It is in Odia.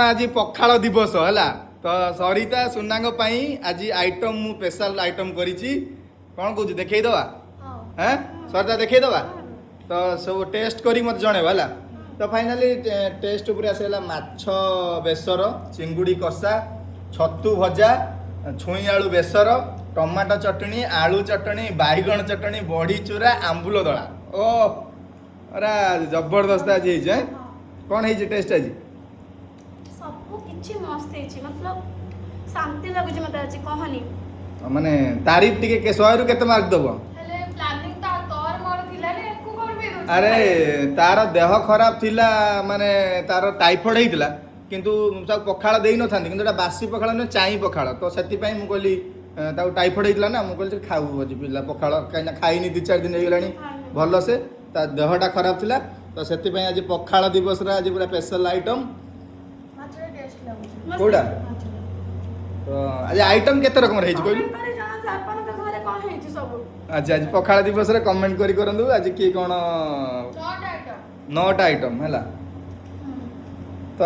କାରଣ ଆଜି ପଖାଳ ଦିବସ ହେଲା। ତ ସରିତା ସୁନାଙ୍କ ପାଇଁ ଆଜି ଆଇଟମ୍, ମୁଁ ସ୍ପେଶାଲ ଆଇଟମ୍ କରିଛି। କ'ଣ କହୁଛୁ, ଦେଖେଇଦବା? ହେଁ, ସରିତା, ଦେଖେଇଦବା? ତ ସବୁ ଟେଷ୍ଟ କରି ମୋତେ ଜଣେଇବ, ହେଲା? ତ ଫାଇନାଲି ଟେଷ୍ଟ ଉପରେ ଆସିଗଲା ମାଛ ବେସର, ଚିଙ୍ଗୁଡ଼ି କଷା, ଛତୁ ଭଜା, ଛୁଇଁ ଆଳୁ ବେସର, ଟମାଟୋ ଚଟଣି, ଆଳୁ ଚଟଣି, ବାଇଗଣ ଚଟଣି, ବଢ଼ି ଚୁରା, ଆମ୍ବୁଲ ଦଳା। ଓ ପୁରା ଜବରଦସ୍ତ ଆଜି ହେଇଛି। ଏଁ, କ'ଣ ହେଇଛି ଟେଷ୍ଟ ଆଜି? ସବୁ କିଛି ମସ୍ତ ହେଇଛି, ମତଲବ ଶାନ୍ତି ଲାଗୁଛି ମତେ ଆଜି, କହନି। ମାନେ ତାରିଫ ଟିକେ 100ରୁ କେତେ ମାର୍କ ଦବ? ହେଲେ ପ୍ଲାନିଂ ତା ତୋର ମୋର ଥିଲା ନା, ୟାକୁ କଣ ପାଇଁ ଦଉଛୁ? ଆରେ, ତାର ଦେହ ଖରାପ ଥିଲା, ମାନେ ତାର ଟାଇଫଏଡ୍ ହେଇଥିଲା, କିନ୍ତୁ ତାକୁ ପଖାଳ ଦେଇନଥାନ୍ତି, କିନ୍ତୁ ଏଇଟା ବାସି ପଖାଳ ନୁହେଁ, ଚାଇଁ ପଖାଳ। ତ ସେଥିପାଇଁ ମୁଁ କହିଲି, ତାକୁ ଟାଇଫଏଡ୍ ହେଇଥିଲା ନା, ମୁଁ କହିଲି ଖାଉ ଆଜି ପିଲା ପଖାଳ, କାହିଁକିନା ଖାଇନି, 2-4 ଦିନ ହେଇଗଲାଣି ଭଲସେ, ତା ଦେହଟା ଖରାପ ଥିଲା। ତ ସେଥିପାଇଁ ଆଜି ପଖାଳ ଦିବସରେ ଆଜି ପୁରା ସ୍ପେଶାଲ ଆଇଟମ୍। ମାଛଟା ଟେଷ୍ଟ ଲାଗୁଛି। କୋଉଟା? ତ ଆଜି ଆଇଟମ୍ କେତେ ରକମର ହେଇଛି କହିଲୁ? କମେଣ୍ଟ କରି ଜଣାନ୍ତୁ ଆପଣଙ୍କ ଘରେ କଣ ହେଇଛି ସବୁ। ଆଚ୍ଛା, ଆଜି ପଖାଳ ଦିବସରେ କମେଣ୍ଟ କରି କରନ୍ତୁ ଆଜି କିଏ କ'ଣ। 9ଟା ଆଇଟମ୍। 9ଟା ଆଇଟମ୍ ହେଲା ତ।